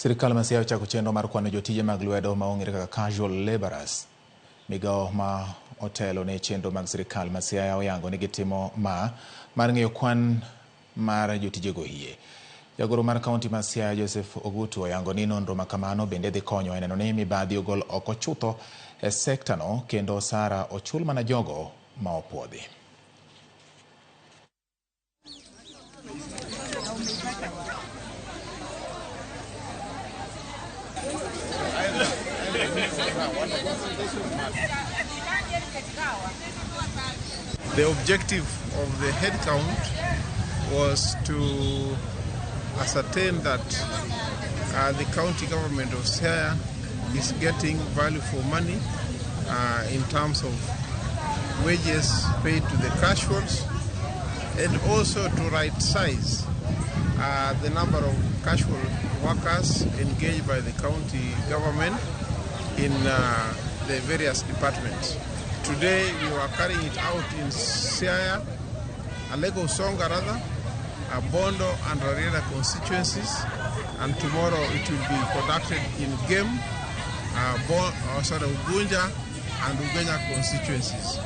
Sirkal ma Siaya ochako chenro mar kwano jotije mag lwedo ma ong'ere kaka casual laborers. Migawo ma otelo ne chenro mag sirkal ma Siaya oyango ni gitimo ma mar ng'eyo kwan mar jotijego hie. Jagoro mar kaunti ma Siaya Joseph Ogutu oyango ni nonro ma kamano bende dhi konyo e neno ni mibadhi ogol oko chutho e sekta no kendo osara ochul mana jogo ma opuodhi. The objective of the head count was to ascertain that the county government of Siaya is getting value for money in terms of wages paid to the casuals, and also to right size the number of casual workers engaged by the county government in the various departments. Today we were carrying it out in Siaya, Alego Usonga rather, Bondo and Rarieda constituencies, and tomorrow it will be conducted in Gem, Ugunja and Ugenya constituencies.